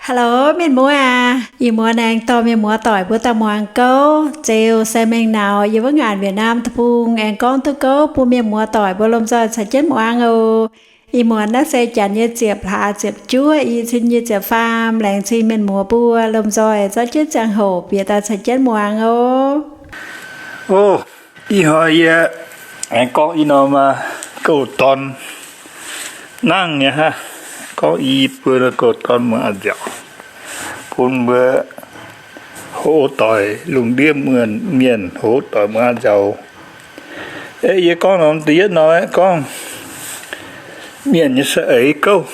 Hello, mienh muoz aac. Ih muonz aengx dorh mienh muoz doic mbuo daaih muangx gouv Zeux sai mengh nauz yiem wuov ngaanc Việt Nam deic-bung aengx gorngv duqv gouv bun mienh muoz doic mbuo lomh nzoih caux jienv muangx oc. Ih muonz naaiv se janx nyei ziepc hlaax ziepc juov, i cin nyei ziepc faam, laengz zingh mienh muoz mbuo lomh nzoih zorqv jienv ziangh hoc bieqc daaih caux jienv muangx oc. Ov, ih hnoi yie aengx gorngv i norm gouv dorn nangv nyei hnangv. Gorngv i buo gouv dorn muangx a'nziaauc, bun mbuo hov doic lungh ndiev mienh hov doic muangx a'nziaauc. Yie gorngv norm da'yietv norm gorngv mienh nyei saeng-eix gouv.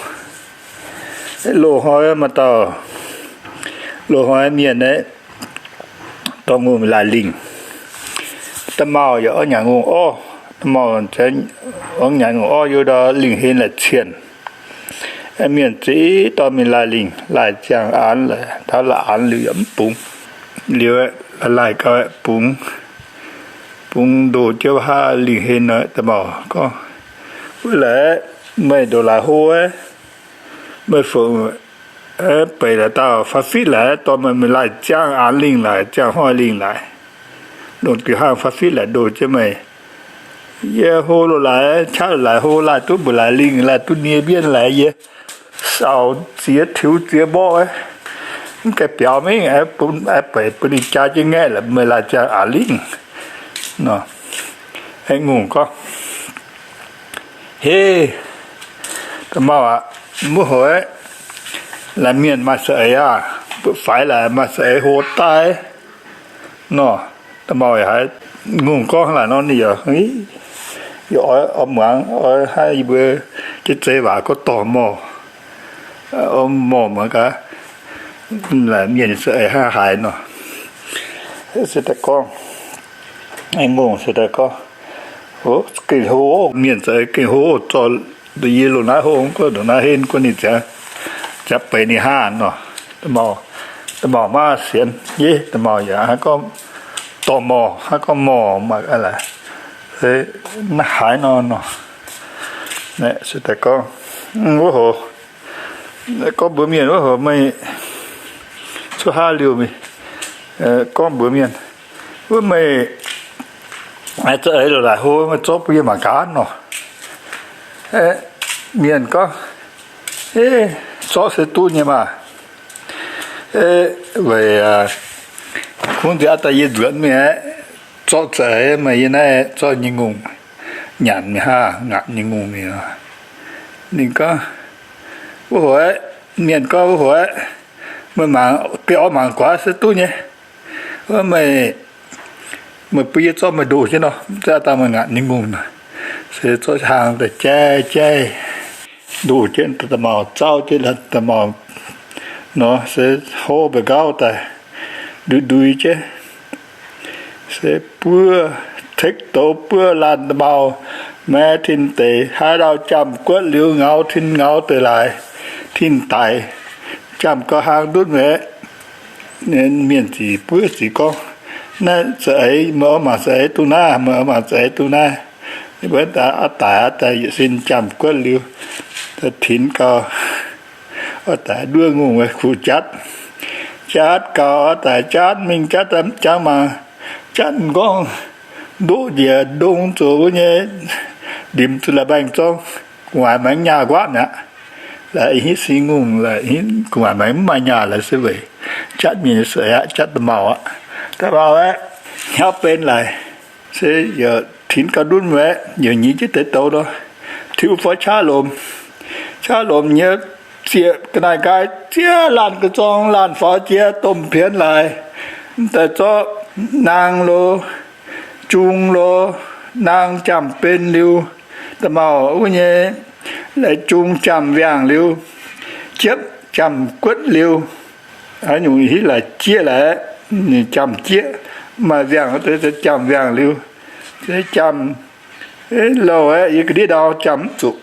Loz-hnoi maaih dauh, loz-hnoi mienh aeqv, dorh ngongh laaih lingh. Da'maauh yaac oix nyanc ngongh orv, da'maauh oix nyanc ngongh orv yiem ndau lingh hlen la'cienh. Mienh ziouc dorh mingh laaih lingh, laaih ziangh aanx laaix, taux la'anx liuz yaac mv bungx. Liuz laaih gau bungx, bungx ndoh jienv wuov haav lingh hlen nor, da'maauh gorngv, wuov laaix meih ndoh laaix hlo, meih fungc beic laaix dauh faam fitv laaix dorh meih mingh laaih ziangh aanx lingh laaix, ziangh hnoi lingh laaix, longc diuh hnangv faam fitv laaix ndoh jienv meih. Yie hlo loz-laaix, qaqv loz-laaix hlo, laaih duqv mbuo laaix lingh, laaih duqv nie mbienv laaix, yie saaux ziex tiux ziex mborqv, mv gaengh biaux mingh, beic bun ninh jaa jienv ngaeqv laaix, meih laaih ziangh aanx lingh nor. Aengx ngongh gorngv, Hei, da'maauh aac, mv hoc, laaix mienh maaih saeng-eix aah, butv faix laaix maaih saeng-eix hlo daaih nor. Da'maauh yaac haiz ngongh gorngv laaix nor, ninh yaac, yaac oix, oix muangx, oix haih yie mbuo jienv zei waac gorngv dorh morh, morh muangx gaax, laaix mienh saeng-eix hnangv haaix nor. Se daaih gorngv, aengx ngongh se daaih gorngv, Gengh hlo, mienh saeng-eix gengh hlo, zorqv yie longc naaiv hlo, gorngv longc naaiv hlo, gorngv ninh ziangx, ziangx beic ninh hnangv nor. Da'maauh, da'maauh maiv sienx, yie da'maauh yaac hnangv gorngv dorh morh, hnangv gorngv morh maaih a'laaix, naaiv haaix nor nor. Se daaih gorngv, wuov hoc, gorngv mbuox mienh wuov hoc meih cuotv haav liuz, gorngv mbuox mienh, wuov meih zaeix loz-laaix hlo meih zorqv bun yie mangc gaax nor. Mienh gorngv, Zorqv se duqv nyei maah. Weic kungx nziex aav daaih yie nzuonx mingh aeqv, zorqv zaeix meih yie naaiv zorqv nyei ngongh nyanc mingh hnangv, ngaatc nyei ngongh mingh. Ninh gorngv, wuov hoc, mienh gorngv, wuov hoc, meih mangc, bieqc oix mangc guaax se duqv nyei. Wuov meih, meih bun yie zorqv meih ndoh jienv nor, aav dangh meih ngaatc nyei ngongh nor. Se zorqv hlang daaih jaiv jaiv, ndoh jienv da'maauh, zauv jienv da'maauh nor, se hov mba'nqauv daaih ndui ndui jienv. Se buov, tekv douz buov laanh da'maauh, maiv tin deix, haaix dauh jaamh guotv liuz ngaux tin ngaux deix laaix, tin daic, jaamh gauh hlang ndutv mi'aqv. Mienh ziqc buov ziqc gorngv, naaiv za'eix, meih oix mangc za'eix dongh naaiv, meih oix mangc za'eix dongh naaiv. Mbuo daaih, aav daic aav daaih yietc sin jaamh guotv liuz, tinx gau, oix daic nduov ngongh kuh jatv. Jatv gau, oix daic jatv mingh jatv daaih mv jangx mangc, jatv m'nqorngv ndoqv njiec ndongx zoqc wuov nyei, ndimc zuqc la'baengh zorng, gu'nguaaic maengx nyaah nquapv mi'aqv. Laaix hitv sin ngongh, laaix hitv gu'nguaaic maengx mv maaih nyaah laaix se weic jatv mienh nyei sueic aqv, jatv da'maauh aqv. Da'maauh aeqv, hnyouv benx laaix, se yaac tinx gauh ndutv mi'aqv, yaac nyiex jienv deix douz nor, tiuv fai qaqv lomc, qaqv lomc nyei zieqc ga'naaiv nqaai zieqv laanh ga'zorng, laanh faaux jiex domh pienx laaix, mv daaih zorqv naang lo, jung lo, naang jaamh ben liuz, da'maauh wuov nyei, laaix jung jaamh wiangh liuz, jiepv jaamh guotv liuz, haaix nyungc hitv laaix jieqv laaix, ninh jaamh jieqv, maaih wiangh, jaamh wiangh liuz, jaamh louh aeqv, yie ga'ndiev ndau jaamh mv zuqc.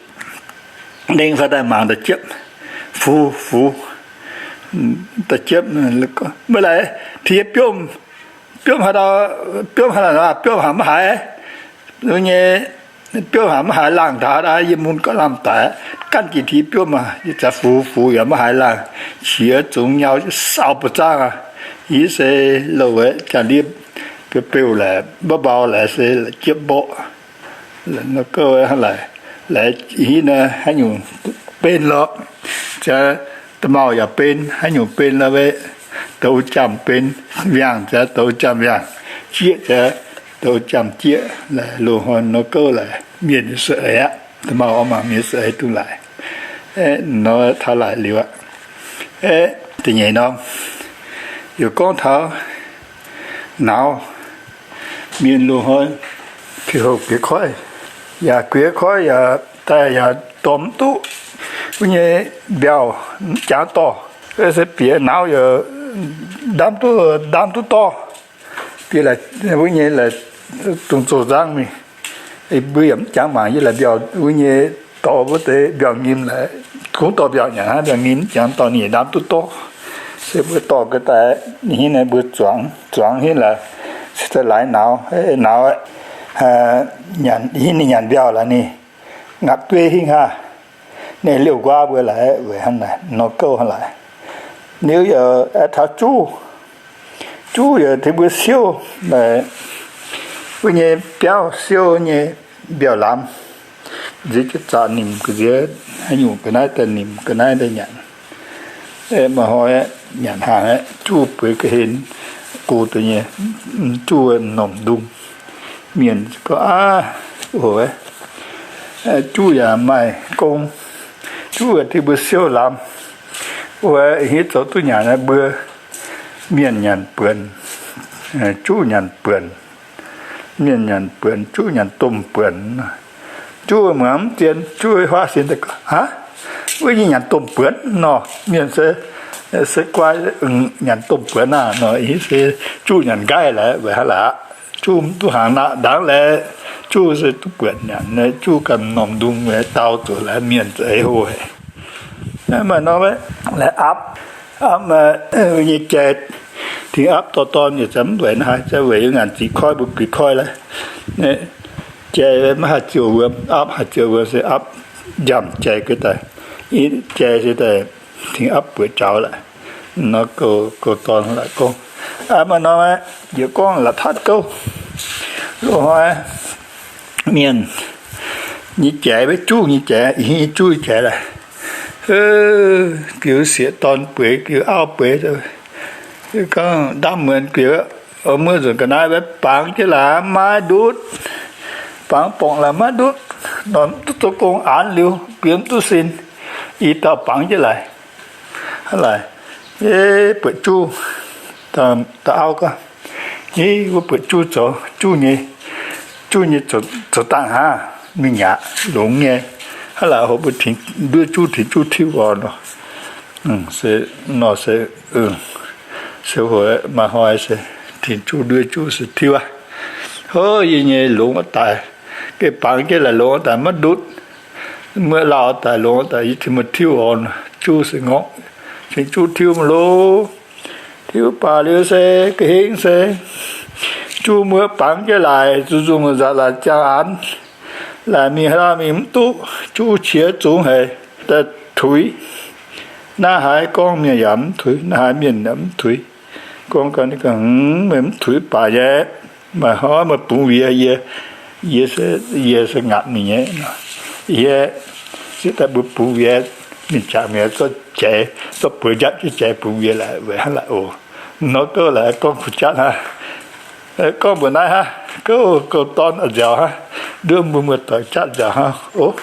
Lengh fai daaih mangc da'jiepv, fuv, fuv, da'jiepv, mv laaix, tih yie biomv, biomv haaix dauh, biomv haaix, biomv haaix mv haiz, wuov nyei, Biouv haic maiv haiz laangh ntaaux aqv, yie mun gorqv lamh daic, ganh jiex ti biouv maah, yie za'gengh fux fux yaac maiv haiz laangh. Qiex zungx nyau sauh buoz zaangv aqv. Yie se louh wuov jaa-ndiev beu-beuh laaix mbauv mbau laaix se jiepv mborqv. Nor gouv hnangv laaic, laaic hitv naaiv haaix nyungc ben lorqc, ziouc da'maauh yaac ben, haaix nyungc ben lorqc, douz jaamh ben, wiangh ziouc douz jaamh wiangh, jieqv ziouc douz jaamh jieqv. Laaic loz-hnoi nor gouv laaic mienh se eix aqv, da'maauh oix mangc mienh se eix dungx laaic. Nor taux laaic liuz aqv. Da'nyeic norm, yaac gorngv taux nauz. Mienh loz-hnoi piex houc gueix koiv, yaac gueix koiv yaac daaih yaac dorh mv duqv wuov nyei mbiauh, mv jangx dorh. Se bieqc nauz yaac ndaam duqv, ndaam duqv dorh. Bieqc wuov nyei laaix dungx zoux nzangv mingh. Mbuo yaac mv jangx mangc yie laaix mbiauh wuov nyei, dorh wuov deix mbiauh nyim laaix, kungx dorh mbiauh nyanc hnangv, mbiauh nyim mv jangx dorh, ninh ndaam duqv dorh. Se mbuo dorh ga'daaih, ninh hnangv naaiv mbuo zuangx, zuangx hnangv laaix, se daaih laaix nauz, nauz aqv. Hnangv ninh nyanc mbiauh laaix ninh ngaatc dueiv hingv haav, ninh liouh nquaav mbuo laaix weic hnangv naaic nor gouv hnangv laaic. Liuz yaac taux juv, juv yaac tengx mbuo siouv, wuov nyei biauv siouv nyei mbiauh lamz, nziex jienv zaqc nimc ga'nziex haaix nyungc ga'naaiv daaih nimc ga'naaiv daaih nyanc. Maaih hnoi nyanc hnaangx aeqv, juv bueix ga'hlen go deix nyei, juv m'normh ndung. Mienh gorngv, aav, juv yaac maaih gong, juv yaac tengx mbuo siouv lamz. Wuov hiuv zoux duqv nyanc mbuo mienh nyanc buonc, juv nyanc buonc. Mienh nyanc buonc, juv nyanc domh buonc. Juv muangx mv zien, juv huaav sin daaih gorngv, aav, wuov nyei nyanc domh buonc nor. Mienh se, se guai, nyanc domh buonc aah nor, se juv nyanc nqaaiv laaix weic haaix laaix. Juv mv duqv hnaangx naqv ndaangc laaix, juv se duqv buonc nyanc, juv ganh m'normh ndung dau zuqc laaix mienh za'eix hlo haic. Maaih norm laaix aapv, aapv nyei jai, tengx aapv dorh dorn yietc zungv mv weic naaiv haaix, weic yiem ngaanc ziqc koiv mbuo guix koiv laaix. Jai maiv haih ziouc wuom, aapv haih ziouc wuom se aapv njamv jai ga'daaih. Jai se daaih tengx aapv buoqc jaux laaix. Nor goux dorn laaix gorngv, maaih norm yietc gorngv la'tatv gouv. Loz-hnoi mienh nyei jai, maiv juv nyei jai, ih hnoi nyei juv jai laaix, giux sieqv dorn bueix, giux auv bueix, gorngv ndaamv muonz guix, muoz nzunc ga'naaiv maiv bangc jienv laaix maiv ndutv, bangc borngc laaix maiv ndutv, nor mv duqv zoux gong aanx liuz guix mv duqv sin, i dauh bangc jienv laaix. Hnangv naaic, buatc juv, dauh auv gorngv, Ih, wuov buatc juv zoux, juv nyei, juv nyei zoux dangh hnangv, mingh aqv, longx nyei. Hnangv naaic, hoc mbuo tengx nduov juv, tengx juv tiuv orn nor. Se, nor se, se maaih hnoi se tengx juv nduov juv se tiuv aqv. Hov, yie nyei longx wuov daaih, gengh bangc jienv laaix longx wuov daaih maiv ndutv. Muoqv lauh daaih longx daaih yie tengx meih tiuv orn. Juv se ngorc, tengx juv tiuv maiv longx. Tiuv baac liuz se ga'hingv se juv muoqv bangc jienv laaix, zuqc nzunc nzatc laaix ziangh aanx, laaix mingh haaix dauh mingh mv duqv. Juv qiex zungx haic, daaih tuix. Naaiv haaix gorngv mienh yaac mv tuix, naaiv haaix mienh yaac mv tuix. Gorngv gau ninh gorngv, Meih mv tuix baac nyei, maaih hnoi meih bungx wiex yie, yie se ngaatc mingh nyei. Yie se daaih mbuo bungx wiex, mingh jangx mi'aqv, zorqv jaiz, zorqv buoz njapv jienv jaiz bungx wiex laaix weic hnangv naaic oc. Nor gouv laaix gorngv kuv jatv hnangv. Gorngv mbuox naaiv hnangv, gouv, gouv dorn a'nziaauc hnangv, nduov mbuo muoz-doic jatv nziaauc hnangv oc.